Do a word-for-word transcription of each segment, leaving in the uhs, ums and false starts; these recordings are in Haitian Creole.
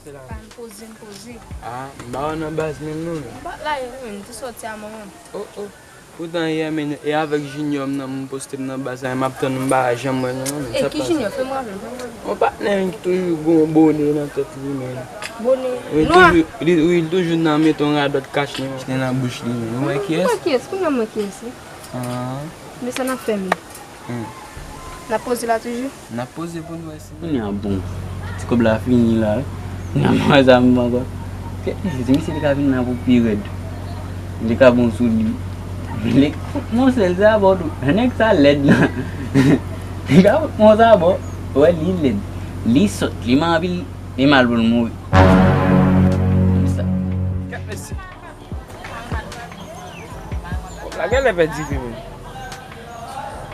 Pa m poze, m poze. Ah, m pa wè nan baz menm non, men. M pa la, yo, men, m te sòti a manman m. Oh, oh. Poutan yè, men, e avèk Junior m nan, m poste m nan baz la, m ap tann, m pa janm wè non, men. E sa ki pase. Junior? Fè m raple, fè m raple. Yon patnè ki toujou gon bone nan tèt li, men. Bone nwa? Wi, toujou, li, wi, li toujou nan mete yon radòt kach nan, nan bouch li, men. Ou wè kiyès? Ou wè kiyès? Kounye a m wè kiyès, wi. Ah. Men sa n ap fè, men. Hmm. N ap poze la toujou? N ap poze pou n wè si. Kounye a bon. Ti kòb la fini la. Kounye a m wè sa m ankò. Kèt mesye, si misye te ka vin la pou pi rèd. Li te ka bon sou li. Li, monchè, sa bò tou. Nèg sa lèd la. Li ka bon sa bò. Wè, li lèd. Li sòt, li mal anpil, li mal pou l mouri. Sa. Kèt mesye. Kòb la genlè pèdi vre menm.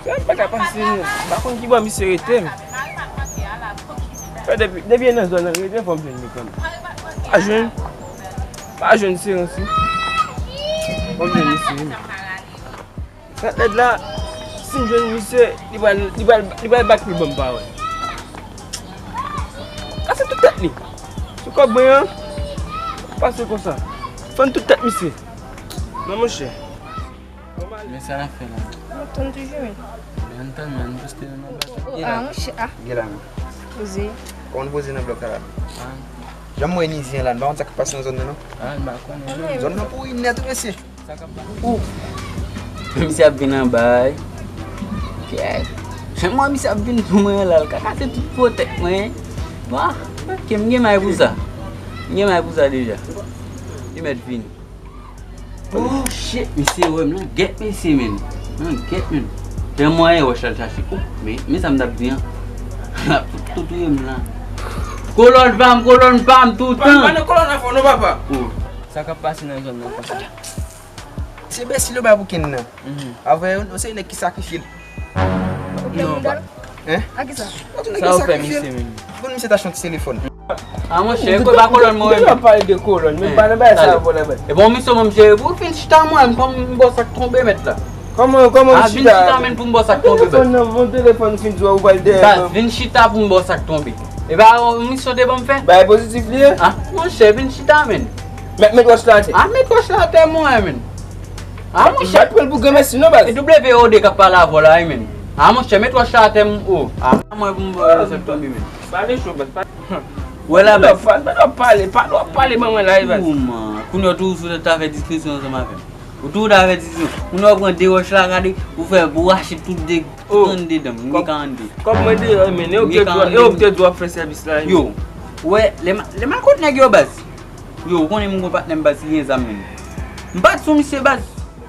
Sa pa ka pase, m pa konn ki bò misye rete, men. Fè depi, depi nan zòn nan, rete fò m jwenn li kanmenm. Pa jwenn, pa jwenn Seransi. Fò m jwenn misye, men. Sa tèt la, si m jwenn misye, li pral, li pral, li pral bat pou l ban m pawòl. Kase tout tèt li. Sou kòb mwen an, pase konsa. Fann tout tèt misye. Non, monchè. Men sa n ap fè la. M ap tann toujou, wi. Men ann tann, men ann poste nan baz la. Oh, ah, monchè, ah. Gen la, men. Poze. Kòman n poze nan blòk la, la? Ah. Jan m wè Nizyen la, n pa konn sa k ap pase nan zòn nan, non. Ah, n pa konnen, non. Zòn nan pouri nèt, wi, mesye. Sa k ap pase? Ou. Misye ap vin anba, wi. Kèt. Jan m wè misye ap vin pou mwen la, l ka kase tout po tèt mwen. Bon, ok, m gen may pou sa. M gen may pou sa deja. Li mèt vini. Oh shit, misye wè m nan gèt mesye, men. Nan gèt, men. Fè mwen wè chal chache. Oh, men, men sa m t ap di an. L ap tout touye m la. Kolòn pa m, kolòn pa m toutan. Pa, pa nan kolòn afè non, papa. Oh. Sa k ap pase nan zòn nan konsa? Se bèsi lo bay pou kenn nan. Mhm. Avè yon, yon seri nèg ki sakrifye l. Hein? A kisa? Sa ou fè misye menm? Bon, misye ta chante telefòn. Ah, monchè, e pa kolòn mwen menm. Ou pale de kolòn, men pa nan bagay sa vòlè, men. E bon, misye, mwen, misye, pou fin chita, mwen, pou m bò sa k tonbe, mèt la. Kòman, kòman ou chita? Vin chita, men, pou m bò sa k tonbe, baz. Telefòn nan, mon telefòn fin di w, ou pral dèyè. Baz, vin chita pou m bò sa k tonbe. E pa yon misyon te ban m fè? Bay pozitif li ye? Ah, monchè, vin chita, men. Mèt, mèt wòch la atè. Ah, mèt wòch la atè, mwen, men. Ah, monchè. Bay pran l pou granmèsi, non, baz. E W O D k ap pale avè w la, wi, men. Ah, monchè, mèt wòch la atè, m, oh. Ah, mwen, pou m, euh, sa k tonbe, men. Pale cho, baz, pale. Wè la, baz. Pa, pa, pa pale, pa, pa pale, ban mwen la, baz. Ou, man. Kounye a, ou toujou sou tèt afè diskisyon ansanm avè m. Ou toujou ta fè diskisyon. Kounye a, ou pran de wòch la, gade, ou fè, ou rache tout de, tout annde dan m. M gen karannde. Kòb mwen deyò, men, e ou ki te di w ap fè sèvis la, yo. Wè, lè m, lè m al kot nèg yo, baz. Yo, ou konnen m gon patnè m baz ki gen zam menm. M bat sou misye baz.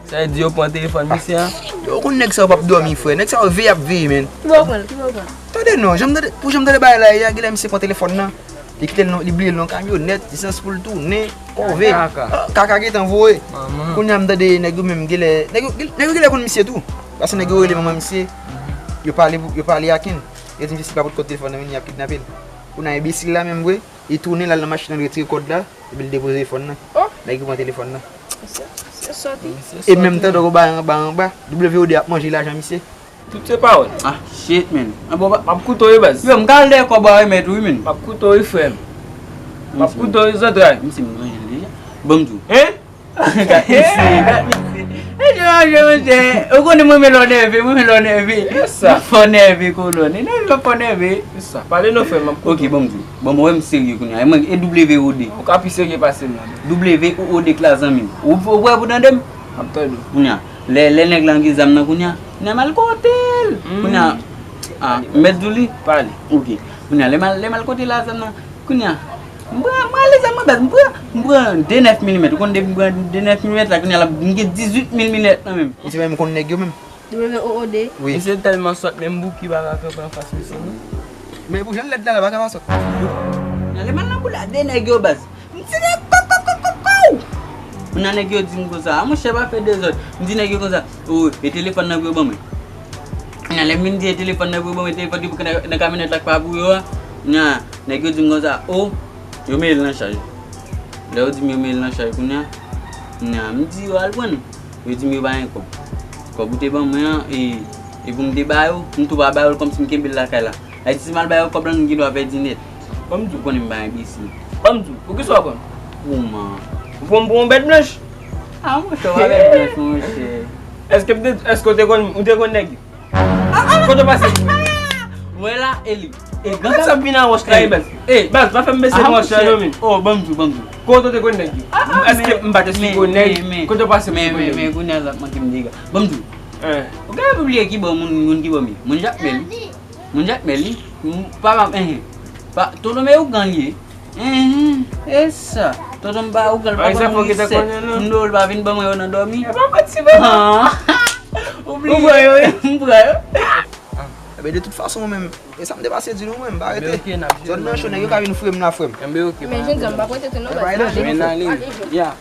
Sa vle di yo pran telefòn misye a? Yo, ou konn nèg sa yo p ap dòmi, frè. Nèg sa yo veye ap veye, men. Ki bò w pran l? Ki bò w pran l? Tande non, jan m tande, pou jan m tande bagay la ye a, genlè misye pran telefòn nan. Li kite l nan, li bliye l nan kamyonèt, esans pou l tounen, kòve. Kaka. Ah, kaka gentan voye. Manman. Kounye a m tande nèg yo menm genlè, nèg yo, nèg yo genlè konn misye tou. Paske nèg yo rele manman misye, yo pale, yo pale ak li. Yo di misye si l pa pot kòd telefòn nan vini, y ap kidnape l. Kounye a enbesil la menm vre. Li tounen, l al nan machin nan, l retire kòd la, epi l depoze telefòn nan. Oh! Nèg yo pran telefòn nan. Se, se sòti. E menm tan, dòk, anba, anba, anba, W O D ap manje lajan misye. Tout se pawòl. Ah, shit, man. Ah, bon, m ap koute w wi, baz. Yo, m ka al dèyè kòb la remèt ou wi, man. M ap koute w wi, frè m. M ap koute w wi, zantray. Misye, m manje l deja. Bon, m di w. Hein? Gad misye, gad misye. E jan w ap jwe, monchè. Ou konnen mwen renmen lè w nève, mwen renmen lè w nève. Yes, sir. M ap fè w nève, kolòn. E nève m ap fè w nève. Yes, sir. Pale non, frè m, m ap koute w. Ok, bon, m di w. Bon, mwen, m serye kounye a. E mwen, e W O D. Ou ka pi serye pase m la. W O O D k la, zanmi m. Ou, ou prè pou tande m? M ap tande w. Kounye a, lè, lè nèg la gen zam nan kounye a, kounye a m al kote l. Hmm. Kounye a, ah, m mèt di w li? Pale. Ok. Kounye a, lè m al, lè m al kote l a zam nan, kounye a, m pran, m pran lezam mwen baz, m pran, m pran de nèf milimèt. Ou konn depi m pran de nèf milimèt la, kounye a la, m gen dizuit mil milimèt nan men m. Ou se menm konn nèg yo menm? W O O D. Wi. Misye tèlman sòt, menm Bouki pa ka kanpe anfas misye, non. Men pou jan l lèd la, l pa ka pa sòt. Nan lè m al nan kou la, de nèg yo baz. M di nèg kou, kou, kou, kou, kou. Kounye a nèg yo di m konsa, a monchè pa fè dezòd. M di nèg yo konsa, o, e telefòn nan pou yo ban mwen. Kounye a lè m vin di e telefòn nan pou yo ban mwen, telefòn ki pou nan, nan kamyonèt la k pa pou yo a. Kounye a nèg yo di m konsa, o, yo mete l nan chaj. Lè yo di m yo mete l nan chaj, kounye a, kounye a m di yo al pran l. Yo di m yo pa gen kòb. Kòb ou te ban mwen an, e, e pou m te ba yo, m tou pa ba yo l kòmsi m kenbe l lakay la. Sa vle di si m al ba yo kòb la, m gen dwa pèdi nèt. Kòm di w konnen m pa enbesil. Ban m di w, poukisa w ap pran m? Kouman? Ou pran m pou yon bèt blanch? Ah, monchè, w pa bèt blanch, monchè. Èske m te, èske w te konn, ou te konn nèg yo? Kote w pase? Wè la, e li. E grann sa vin a wòch la, e baz. Baz, pa fè m bese nan wòch la, non, men. Oh, ban m di w, ban m di w. Kote w te konn nèg yo? Èske m pa te sipè nèg? Kote w pase m te konn nèg? Men, men, kounye a l ap manke m dega. Ban m di w. Ou genlè bliye ki bò moun, moun ki bò m ye. Moun Jakmèl. Moun Jakmèl, li. Papa m, enhen. Pa, tonton men ougan li ye. Enhen, e sa. Tonton m pa ougan, l pa ban m reset. M di w, l pa vin ban mwen yo nan dòmi. E pa manti, papa. Ou bliye. Ou pran yo, wi. M pran yo. Ebyen, de tout fason, mwen menm, e sa m te pase di nou, mwen, m pa rete. Zòn nan cho, nèg yo ka vin fouye m la, frè m. Men jènjan, m pa prete tou non, baz. Men nan liy. Ya.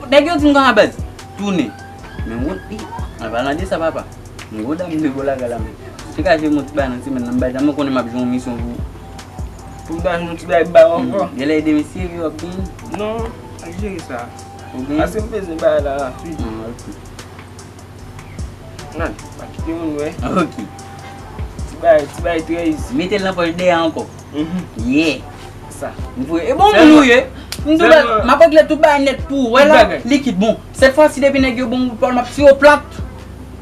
Nèg yo di m konsa, baz, tounen. Men wont li, an palan de sa, papa, m gwo dam de gwo laga la, men. Se ka jwe m yon ti bagay nan semèn nan, m bay dam, mwen konnen m ap jwe yon misyon pou. Pou m ta jwenn yon ti bagay ba w ankò. Genlè ede mesye yo ap gen. Non, ap jere sa. Ou gen? Paske m bezwen bagay la rapid. Ah, ok. Nan, pa kite moun wè. Ok. Ti bagay, ti bagay trè izi. Mete l nan pòch dèyè ankò. Yeah. Sa. M voye. E bon moun ou ye. M tou bal, m ap regle tout bagay nèt pou ou. Wè la, likid bon. Sèt fwa si depi nèg yo bon ou pòl, m ap tire w plat.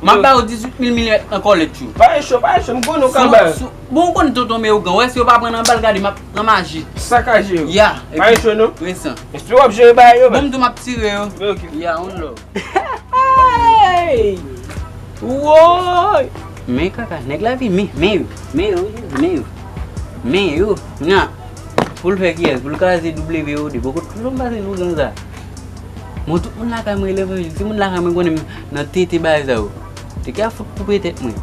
M ap ba ou dizuit mil milimèt nan kòlèt yo. Pa gen cho, pa gen cho, m konnen w ka ba. Bon, ou konn tonton men ougan. Wè, si yo pa pran nan bal, gade, m ap pran maji. Sakaje yo. Ya. Pa gen cho, non. Resan. Espere w ap jere bagay yo, baz. Bon, m tou m ap tire yo. Ok. Ya, on love. Hey! Woy! Men kaka, nèg la vini, men, men yo, men yo, men yo, men yo. Nya, pou l fè kiyès, pou l kraze W O D, poko tout moun pase nou gen sa. Bon, tout moun lakay mwen rele fanmi, si moun lakay mwen konnen m nan tete bagay sa yo. Te ka fout koupe tèt mwen.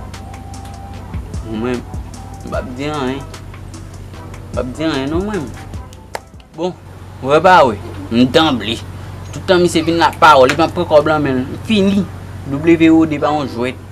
Bon, mwen, m p ap di anyen. M p ap di anyen non mwen. Bon, ou wè pa wè, m tanble. Tout tan misye vin la pawòl, epi m ap pran kòb lan men l. M fini. W O D pa yon jwèt.